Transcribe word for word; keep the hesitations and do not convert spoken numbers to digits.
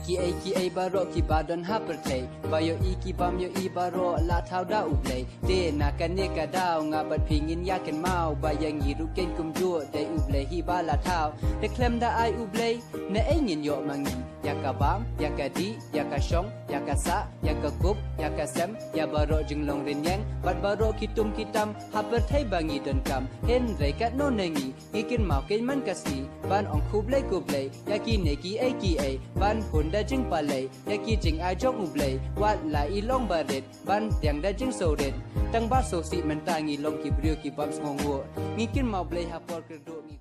Kiei kiei baroh kiba don ha pyrthei, ba ïohi ki bym ïohi baroh la thaw da U Blei. Te na kane ka daw nga bad phi ngin ïa kynmaw ba ïa ngi ruh keiñ kumjuh dei U Blei hi ba la thaw. Te khlem da ai U Blei, naei ngin ïoh ma ngi? Ïa ka bam, ïa ka dih, ïa ka shong, ïa ka sah, ïa ka kup, ïa ka sem, ïa baroh jinglong rynïeng bad baroh ki tum ki tam ha pyrthei ba ngi donkam. Hynrei katno na ngi ngi kynmaw keiñ man ka sngi ban ong khublei khublei ïa kine kiei kiei, ban hun da jingpalei ïa ki jingai jong U Blei. Wat la i long barit, ban pdiang da jingsngewrit. Tang ba sngewsih mynta ngi long ki briew ki bym sngewnguh. Ngi kynmaw Blei ha por kyrduh ngi.